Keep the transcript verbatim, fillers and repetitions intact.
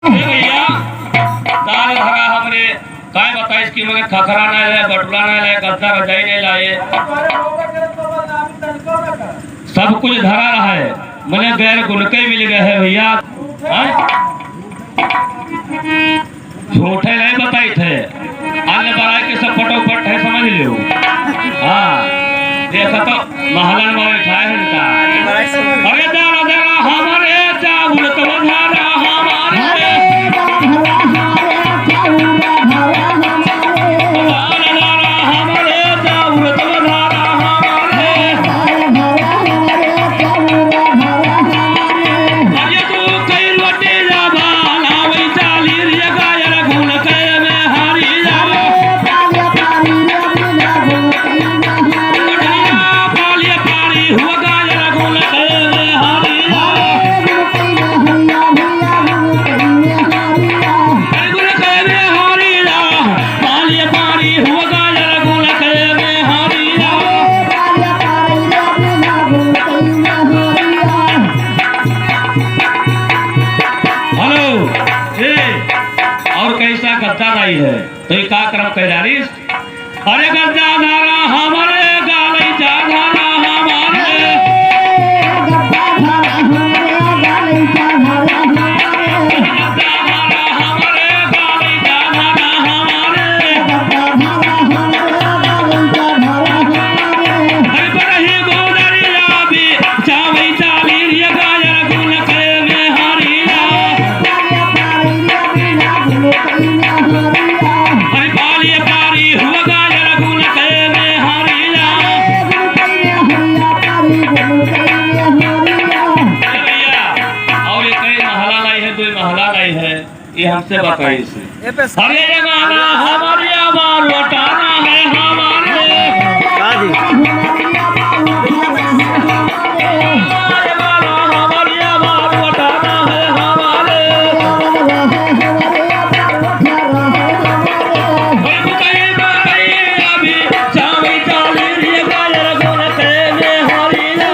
ए भैया, दाल धरा हमरे, काय बताइस कि मने खखरा नाहीं लाए, बटुला नाहीं लाए, गद्दा रजाई नाहीं लाए। सब कुछ धरा रहा है, मने गैर गुनके मिल गए हैं भैया। हैं? झूठे नहीं बताई थे, अन्य बराई के सब फटोफट है, समझ लियो। हाँ, देखा तो महलन में बैठा है इनका। अरे दारा दारा हमारे चाउर तो धारा हमारे। दारा दारा हमारे चाउर तो धारा हमारे। अरे तू कई रोटी लावा, लावई चाली रे गायर गुन के में हारी जावे। पालिया पारी हुआ गायर गुन के में हारी जावे। अरे गुन के में हारी जावे। पालिया पारी हुआ गायर गुन के में हारी जावे। हेलो, ए, और कैसा गद्दा नाई है, तो ये का क्रम कह डालिस? अरे गद्दा धारा हमारे, गालैचा धारा हमारे। गद्दा धारा हमारे, गालैचा धारा हमारे। गद्दा धारा हमारे, गालैचा धारा हमारे। गद्दा धारा हमारे, गालैचा धारा हमारे। अरे बरही गोदरिया भी चावई चाली रे गायर गुन के में हारिया। अरे पालिया पारी हुआ गायर गुन के में हारिया। अरे भैया, और ये कई महला नाई है, दो महला नाई है। ये हमसे बताई से। ए पे अरे ये गाना हमारे आवाज लौटाना है हमारे। का जी? ये गाना हमारे आवाज लौटाना है हमारे। अरे बताइए, बताइए अभी, चावई चाली रे गायर गुन के में हारिया।